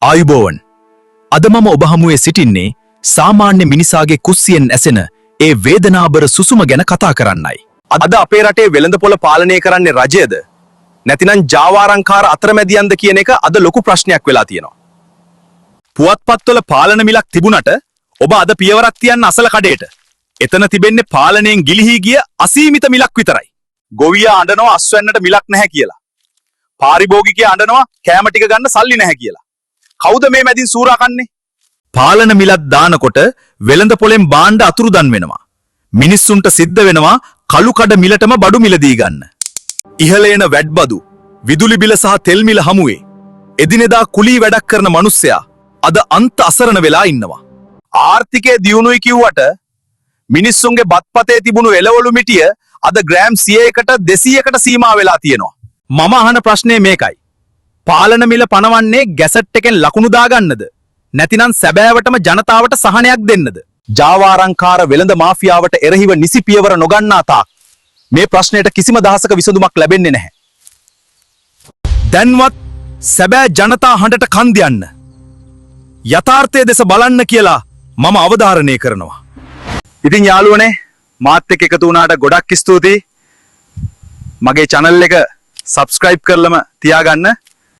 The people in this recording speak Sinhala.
ආයුබෝවන්. අද මම ඔබ හමුවේ සිටින්නේ සාමාන්‍ය මිනිසාගේ කුස්සියෙන් ඇසෙන ඒ වේදනාබර සුසුම ගැන කතා කරන්නයි. අද අපේ රටේ වෙළඳපොළ පාලනය කරන්නේ රජයද නැතිනම් ජාවාරම්කාර අතරමැදියන්ද කියන එක අද ලොකු ප්‍රශ්නයක් වෙලා තියෙනවා. පුවත්පත්වල පාලන මිලක් තිබුණට ඔබ අද පියවරක් තියන්න අසල කඩේට. එතන තිබෙන්නේ පාලනයෙන් ගිලිහී ගිය අසීමිත මිලක් විතරයි. ගොවියා අඬනවා අස්වැන්නට මිලක් නැහැ කියලා. පාරිභෝගිකයා අඬනවා කෑම ටික ගන්න සල්ලි නැහැ කියලා. කවුද මේ මැදින් සූරා කන්නේ? පාලන මිලක් දානකොට වෙළඳ පොලෙන් භාණ්ඩ අතුරුදන් වෙනවා. මිනිස්සුන්ට සිද්ධ වෙනවා කළු කඩ මිලටම බඩු මිලදී ගන්න. ඉහළ එන වැට් බදු, විදුලි බිල සහ තෙල් මිල හමුවේ එදිනෙදා කුලී වැඩක් කරන මිනිස්සයා අද අන්ත අසරණ වෙලා ඉන්නවා. ආර්ථිකය දියුණුයි කිව්වට මිනිස්සුන්ගේ බත්පතේ තිබුණු එළවලු මිටිය අද ග්‍රෑම් 100කට 200කට සීමා වෙලා තියෙනවා. මම අහන ප්‍රශ්නේ මේකයි. පාලන මිල පනවන්නේ ගැසට් එකෙන් ලකුණු දාගන්නද? නැතිනම් සැබෑවටම ජනතාවට සහනයක් දෙන්නද? ජාවාරම්කාර වෙළඳ මාෆියාවට එරෙහිව නිසි පියවර නොගන්නා තාක් මේ ප්‍රශ්නයට කිසිම දහසක විසඳුමක් ලැබෙන්නේ නැහැ. දැන්වත් සැබෑ ජනතා හඬට කන් දෙන්න. යථාර්ථය දෙස බලන්න කියලා මම අවධාරණය කරනවා. ඉතින් යාළුවනේ, මාත් එක්ක එකතු වුණාට ගොඩක් ස්තුතියි. මගේ channel එක subscribe කරලම තියාගන්න.